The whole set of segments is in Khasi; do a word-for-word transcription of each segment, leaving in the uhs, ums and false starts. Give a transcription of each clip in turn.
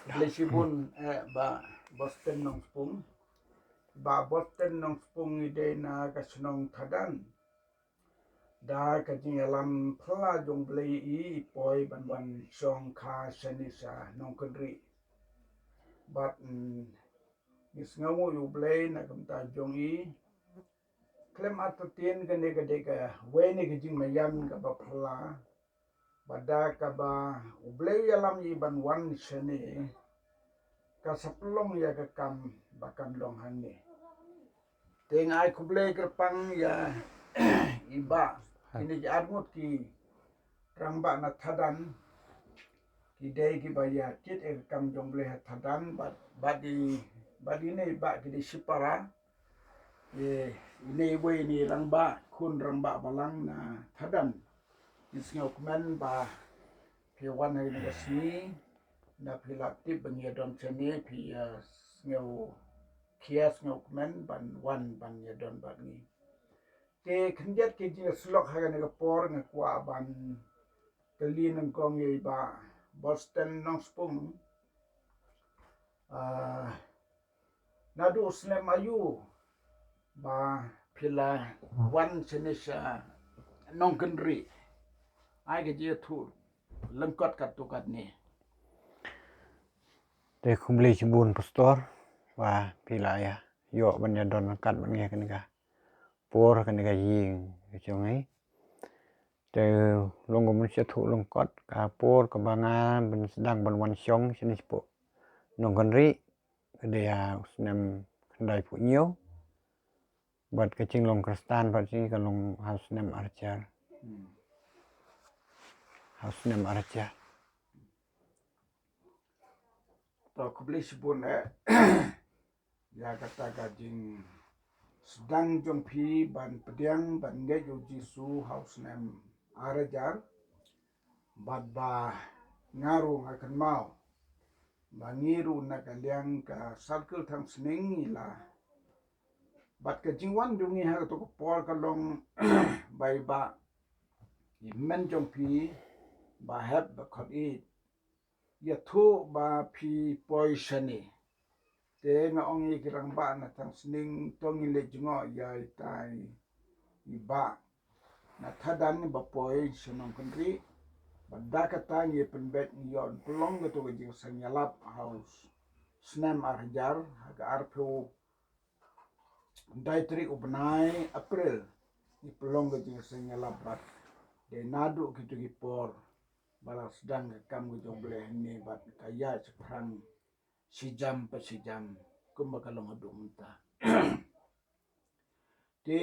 Khublei shibun, eh, Bah Boston Nongspung. Bah Boston Nongspung i dei na ka shnong Thadan. Da ka jingïalam phylla jong U Blei i poi ban wan shong kha shane sha Nongkynrih. Bad, mm, ngi sngewnguh ïa U Blei na ka bynta jong i. Khlem artatien kane ka dei kawei na ka jingmaïan kaba phylla. Bad da kaba U Blei u ïalam i ban wan shane, ka sa pynlong ïa ka kam ba kan long hangne. Te nga ai khublei kyrpang ïa i Bah, kine ki arngut ki rangbah na Thadan, ki dei kiba ïa kit ïa ka kam jong U Blei ha Thadan, bad, bad i, bad ine i Bah ki dei shipara. Ine iwei ine i rangbah, khun rangbah balang na Thadan. Ngi sngewkmen ba phi wan ha kane ka sngi, na phi la tip ba ngi ïa don shane, phi, eh, sngew khia sngewkmen ban wan ban ïa don bad ngi. Te khyndiat ki jingïasyllok ha kane ka por nga kwah ban kylli nyngkong ïa i Bah Boston Nongspung. Ah, naduh u snem aïu ba phi la wan shane sha Nongkynrih? Ai ka jingïathuh lyngkot katto katne. Te khublei shibun Pastor ba phi la ïa ïoh ban ïa don ryngkat bad ngi ha kane ka por, ha kane ka ïing ka jong ngi. Te long kumno sha thuh lyngkot ka por kaba nga ban sdang ban wan shong shane shapoh Nongkynrih, ka dei ha u snem khyndaiphew hynñiew. Bad ka jinglong Khristan pat shi ka long ha u snem arhajar. Hmm. Ha u snem arhajar. To, khublei shibun, eh. Ïa kata ka jingsdang jong phi ban pdiang ban ngeit ïa u Jisu ha u snem arhajar. Bad ba nga ruh nga kynmaw ba ngi ruh na ka liang ka circle Thangsning ngi la, bad ka jingwan jong ngi ha kato ka por ka long ba i Bah, i hynmen jong phi, Bah Hep, Bah Khot i ïathuh ba phi poi shane. Te nga ong ïa ki rangbah na Thangsning, to ngin leit jngoh ïa itai i Bah na Thadan ba poi sha Nongkynrih. Bad da kata ngi pynbeit, ngi ïoh pynlong kato ka jingïaseng ïalap ha u snem arhajar, ha ka arphew khyndai tarik u bnai April. Ngi pynlong ka jingïaseng ïalap bad dei naduh kito ki por ba la sdang ka kam ka jong U Blei hangne bad ka ïaid shaphrang shi jam pa shi jam kumba ka long haduh mynta. Te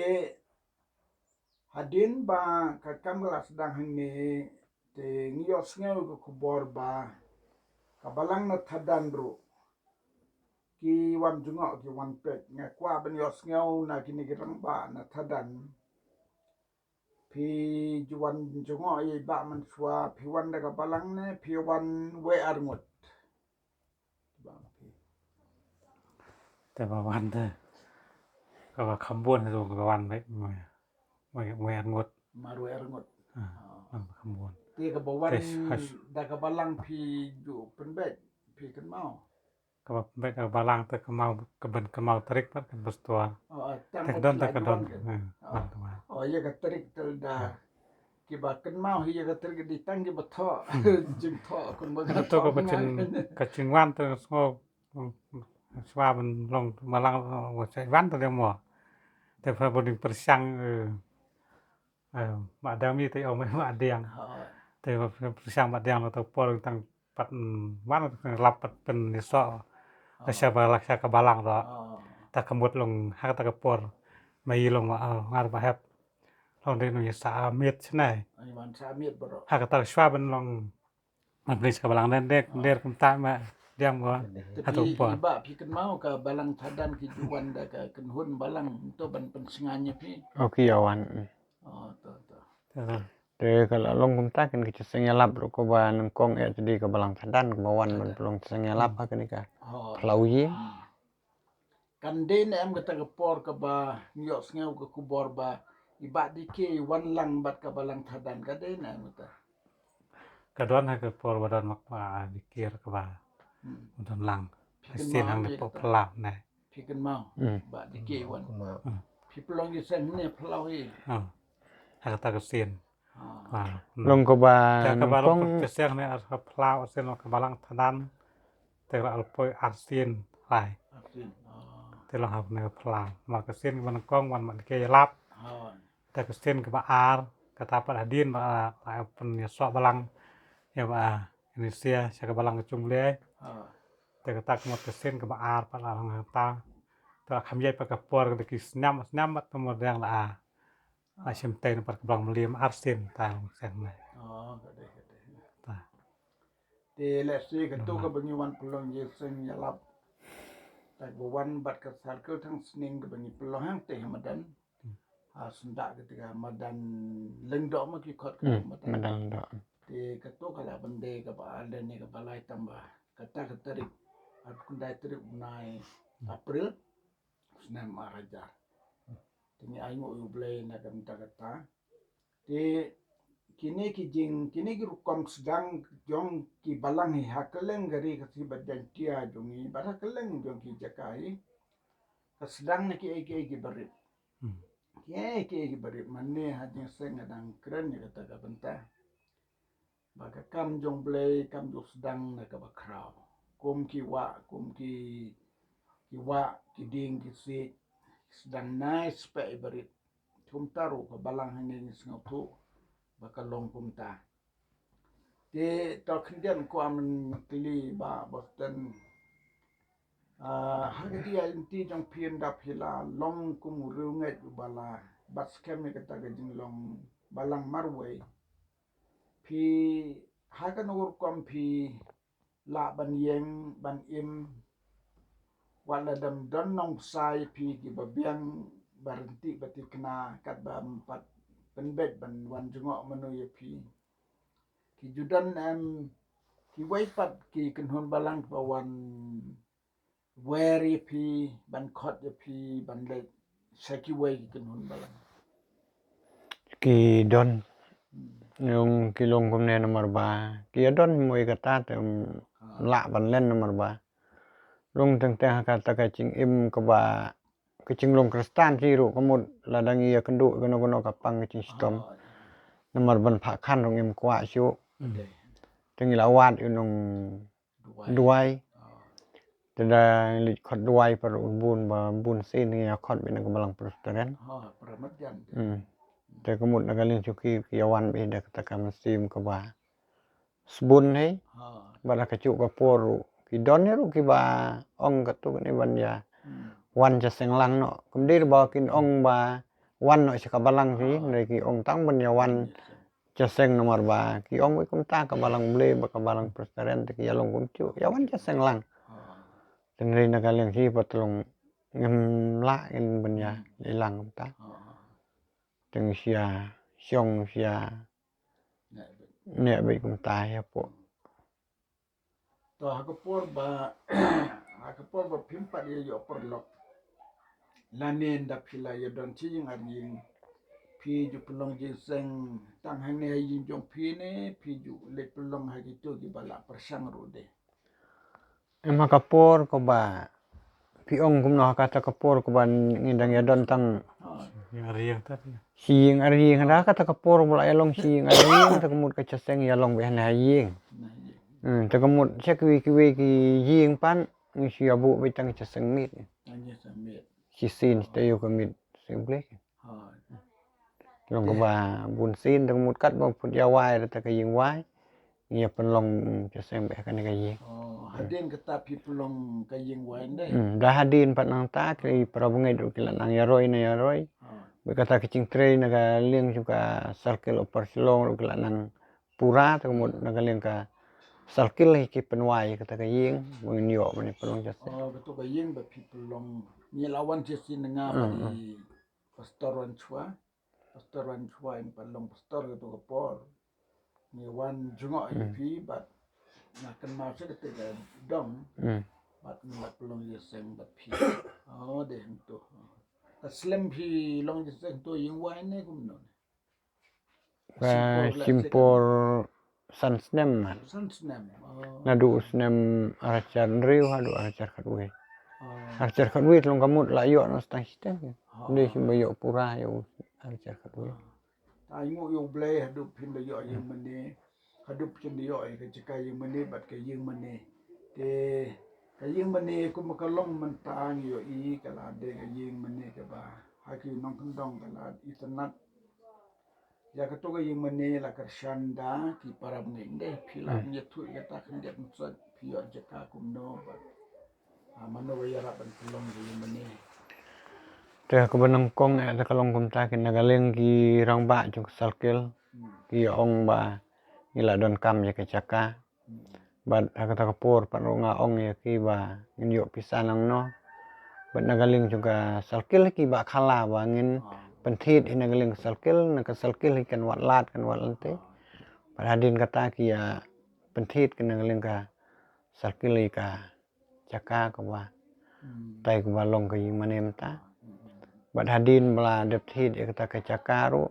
hadien ba ka kam ka la sdang hangne, te ngi ïohsngew ka khubor ba ka balang na Thadan ruh ki wan jngoh, ki wan peit. Nga kwah ban ïohsngew na kine ki rangbah na Thadan. Phi ju wan jngoh ïa i Bah mynshuwa, phi wan da ka balang ne phi wan wei arngut? Te ba wan te, kaba kham bun te kaba wan wei, wei, wei arngut. Mar wei arngut. Ah, ah, wan kham bun. Te kaba wan da ka balang phi ju pynbeit, phi kynmaw? Kaba pynbeit da ka balang te kynmaw, ka ban kynmaw tarik pat kan Pastor. Oh, ah, tang te ka don, te ka don. Eh, wan te wan. Oh, ïa ka tarik te da kiba kynmaw hi ïa ka tarik, dei tang kiba thoh. Hmm. Jingthoh kumba ka thoh kaba jing, ka jingwan te sngew, hmm, shuwa ban long balang, wa sa wan te dei mo. Te pha ba ding pyrshang, eh, eh, ma dang mi te ong ma dang. Oh. Te pyrshang ma dang lo te por tang pat, mm, wan lap pat pynïasoh. Oh. Ka sha ba la sha ka balang ruh. Oh. Ta ka mut long ha kata ka por. Ma i long, ah, ngar Bah Hep. Long dei nong ïa sa miet shane. Ai, wan sa miet baroh. Ha kata shuwa ban long. Ban pynïasoh ka balang dei, dei, oh, dei kumta ma dang mo. Te ha kata ka por. Phi, phi Bah, phi kynmaw ka balang Thadan ki ju wan da ka kynhun balang to ban pynsngew ïa phi? Oh, ki ïa wan. Oh, to, to. To, to. Te ka la long kumta, kane ka jingïaseng ïalap ruh kaba nyngkong eh te dei ka balang Thadan kaba wan ban pynlong jingïaseng ïalap ha kane ka phyllaw ïing. Hmm. Kan dei ne em kata ka por kaba ngi ïohsngew ka khubor ba i Bah D K i wan lang bad ka balang Thadan, ka dei ne em kata? Ka don ha ka por ba don ma i Bah D K ruh kaba Hmm. U don lang. Phi kynmaw sien hangne pdeng phyllaw ne. Phi kynmaw. Hmm. Ba dei ki wan. Kynmaw. Hmm. Phi pynlong jingïaseng hangne phyllaw hi. Hmm. Ha kata ka sien. Ah. Kynmaw. Hmm. Long kaba. Te kaba long nyngkong. Ka seng ne ar phyllaw sien long kaba lang thadan. Te la al poi arsien lai. Arsien. Ah. Te long hap ne phyllaw. Ma ka sien kaba nyngkong wan ma dei ki ïalap. Ah. Te ka sien kaba ar, kata pat hadien ba la, la pynïasoh balang ïa ba Indonesia sha ka balang ka Cungblei. Ah. Te kata ka mut ka sien kaba ar pat la long kata. Te la kham ïaid pat ka por ka dei ki snem snem pat te mut dang la, la shim tei na pat ka balang Mylliem arsien ta long sien ne. Oh, ka dei, ka dei. Ta. Te lehse kato kaba ngi wan pynlong jingïaseng ïalap. Te ba wan bad ka circle thang sning kaba ngi pynlong hangtei ha madan. Hmm. Ha Sunda kata ka madan Lyngdoh ma ki khot ka madan. Hmm, madan Lyngdoh. Te kato ka la ban dei kaba ar lane kaba lai tang ba kata ka tarik, ar khyndai tarik u bnai April. Snem ar hajar. Te ngi ai nguh ïa U Blei na ka bynta kata. Te kine ki jing, kine ki rukom sdang jong ki balang hi ha kylleng ka ri Khasi bad Jaiñtia jong ngi bad ha kylleng jong ki jaka hi. Ka sdang na kiei kiei kiba rit. Hmm. Kiei kiei kiba rit mane ha jingïaseng nga dang kren ïa kata ka bynta. Ba ka kam jong U Blei kam ju sdang na kaba khraw. Kum ki wah, kum ki, ki wah, ki dieng, ki siej, sdang nai speh iba rit. Kumta ruh ka balang hangne ngi sngewthuh ba ka long kumta. Te to khyndiat ko amen kli ba Boston. Ah, ha ka jingïaid lynti jong phi ynda phi la long kum u riewngeit uba la bat skhem ïa kata ka jinglong balang marwei. Phi ha kano ka rukom phi lah ban ïeng ban im, wat la dang don nongpynshitom phi kiba biang ba ryntih ba thikna katba ym pat pynbeit ban wan jngoh mano ïa phi. Ki ju don em kiwei pat ki kynhun balang ba wan wer ïa phi, ban khot ïa phi ban leit sha kiwei ki kynhun balang? Ki don. Hmm. Ïa ki long kumne namar ba ki ïa don mo ïa kata te, um, ah, lah ban len namar ba long teng teng ha kata ka jingim kaba ka jinglong Khristan hi ruh ka mut la dang ïa kynduh kano kano ka pang ka jingshitom. Ah, ïa. Namar ban phah khan ruh ngim kwah shuh. Hmm. Te ngi la wad ïa u nong duwai. Duwai. Ah. Te da ngi leit khot duwai pat ruh bun ba bun sien ngi ïa khot beit na ka balang Presbyterian. Ah, para marjan. Hmm. Te ka mut na ka liang shuki ki ïa wan beit da kata ka mynsiem kaba sbun hi. Ha. Bad ha kajuh ka por ruh ki don hi ruh kiba ong katto katne ban ïa, hmm, wan sha seng lang noh. Kumne ruh ba kin ong ba wan noh sha ka balang hi, ha, hynrei ki ong tang ban ïa wan, yes, sir, sha seng namar ba ki ong ba kumta ka balang Blei bad ka balang Presbyterian te ki ïa long kumjuh, ïa wan sha seng lang. Ha. Hynrei na ka liang hi pat long ngim lah ngin ban ïa, hmm, ïa lang kumta. Ha. Te ngi shu ïa shong shu ïa neh beit kumta ïa pok. To ha ka por ba, ha ka por ba phim pat ïa ïoh paralok, lane ynda phi la ïa don shi ïing ar ïing, phi ju pynlong jingïaseng tang hangne ha ïing jong phi ne phi ju leit pynlong ha kito kiba la pyrshang ruh de? Em, ha ka por kaba phi ong kumno, ha kata ka por kaba ngi dang ïa don tang, ah, ïing ar ïing ta, shi ïing ar ïing, ha kata ka por ba la ïa long shi ïing ar ïing, te ka mut ka jingïaseng ïa long beit hangne ha ïing. Hmm, te ka mut sha kiwei kiwei ki ïing pat ngi shu ïa buh beit tang ka jingïaseng miet. Ka jingïaseng miet. Shisien te ïoh ka miet shisien. Long kaba bun sien te ka mut katba put ïa wai da ka ïing wai, ngi ïa pynlong jingïaseng beit ha kane ka ïing. Oh, hadien kata phi pynlong ka ïing wai ndei? Hmm, da hadien pat nangta ki para bangeit ruh ki la nang ïaroi na ïaroi. Ah. Bad kata ka jingtrei na ka liang jong ka circle Upper Shillong ruh ki la nang pura, te ka mut na ka liang ka circle hi ki pynwai kata ka ïing, ba ngin ïoh ban ïa pynlong jingïaseng. Oh, kato ka ïing ba phi pynlong, ngi la wan shisien nga bad i Pastor Wanchua. Pastor Wanchua in pat long pastor kato ka por. Ngi wan jngoh ïa phi bad nga kynmaw sha kata ka dong. Hmm. Bad ngi la pynlong jingïaseng bad phi. Oh, dei hangto. Ka slem phi long jingïaseng to ïing wai ne kumno ne? Ka shim por san snem, man. San snem. Oh. Naduh u snem ar hajar hynriew haduh ar hajar khatwei. Oh. Ar hajar khatwei te long ka mut la ïoh noh tang shiteng. Oh. Dei shim ba ïoh pura ïa u ar hajar khatwei. Oh. Te ai nguh ïa U Blei haduh phin da ïoh ïing mane, haduh phin da ïoh ïa ka jaka ïing mane bad ka ïing mane. Te ka ïing mane kumba ka long mynta ngi ïohi ka la dei ka ïing mane kaba ha ki nongkyndong ka la itynnad. Ïa kato ka ïing mane la kyrshan da ki para bangeit, dei phi la ïathuh ïa kata khyndiat, phi ïoh jaka kumno bad, ah, mano ba ïarap ban pynlong ka ïing mane. Te kaba nyngkong eh te ka long kumta, ki na ka liang ki rangbah jong ka circle ki ong ba ngi la donkam ïa ka jaka. Bad ha kata ka por pat ruh nga ong ïa ki ba ngin ïoh pisa nangno. Bad na ka liang jong ka circle ki ba khala ba ngin pynthied hi na ka liang ka circle, na ka circle hi kan wad lad kan wad lynti. Bad hadien kata ki ïa pynthied ki na ka liang ka circle hi ka jaka kaba tai kaba long ka ïing mane mynta. Bad hadien ba la dep thied ïa kata ka jaka ruh,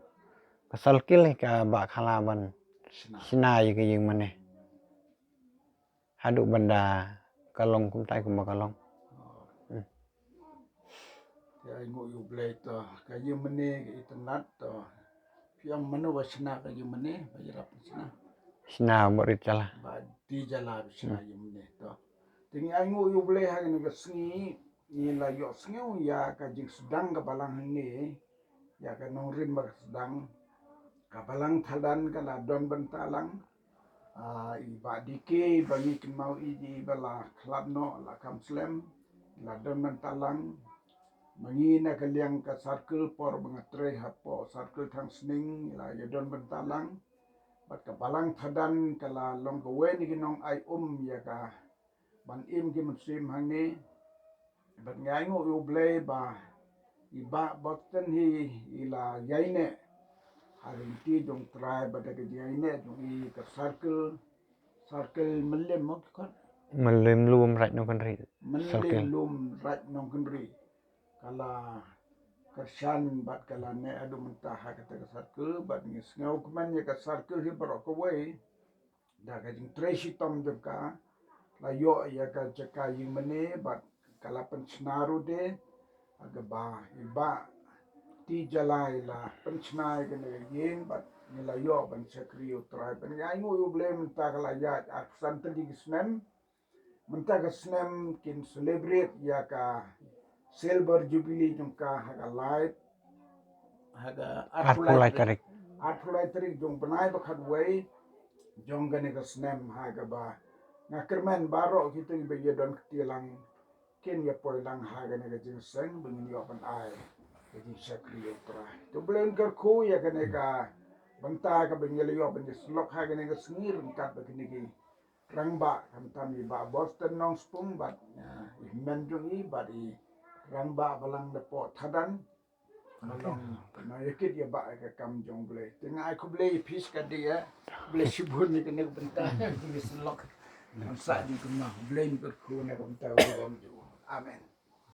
ka circle hi ka ba khala ban shna ïa ka ïing mane. Haduh ban da ka long kumtai kumba ka long. Hmm. Te ai nguh ïa U Blei, to ka ïing mane ka itynnad, to phi ong mano ba shna ka ïing mane, ba ïarap shna. Shna Bah Rit Jala. Bah Rit Jala ba shna ïing mane, to. Te ngi ai nguh ïa U Blei ha kane ka sngi ngi la ïohsngew ïa ka jingsdang ka balang hangne, ïa ka nongrim ba ka sdang. Ka balang Thadan ka la don bynta lang. Ah, i Bah D K ba ngi kynmaw i, i ba la khlad noh, la kham slem, la don bynta lang. Ma ngi na ka liang ka circle por ba nga trei hapoh circle Thangsning, la ïa don bynta lang. Bad ka balang Thadan ka la long kawei na ki nong ai um ïa ka ban im ki mynsiem hangne. Bad ngi ai nguh ïa U Blei ba i Bah Boston hi i la ïaineh ha ka lynti jong U Trai bad da ka jingïaineh jong i ka circle, circle Mylliem mo ki khot. Mylliem Lum Raid Nongkynrih. Mylliem Lum Raid Nongkynrih. Ka la kyrshan bad ka la neh haduh mynta ha kata ka circle bad ngi sngewkmen ïa ka circle hi baroh kawei. Da ka jingtrei shitom jong ka la ïoh ïa ka jaka ïing mane bad ka la pynshna ruh de ha kaba i Bah T Jala i la pynshna ïa kane ka ïing bad ngi la ïoh ban shakri ïa U Trai. Bad ngi ai nguh ïa U Blei mynta ka la ïaid arphew san tylli ki snem. Mynta ka snem kin celebrate ïa ka silver jubilee jong ka ha ka lai, ha ka arphew lai tarik, arphew lai tarik jong bnai ba khatwei jong kane ka snem, ha kaba nga kyrmen baroh kito kiba ïa don kti lang kin ïa poi lang ha kane ka jingseng ba ngin ïoh ban ai ka jingshakri ïa U Trai. To U Blei un kyrkhu ïa kane ka bynta kaba ngi la ïoh ban ïasyllok ha kane ka sngi ryngkat bad kine ki rangbah, khamtam i Bah Boston Nongspung bad, ah, i hynmen jong i bad i rangbah balang napoh Thadan. Ba long nongïakit ïa bah ïa ka kam jong U Blei. Te nga ai khublei ïa phi shikatdei, eh. Khublei shibun ïa kane ka bynta jingïasyllok. Ngan sah jingkyrmen. U Blei un kyrkhu na ka bynta u ong ju. Amen.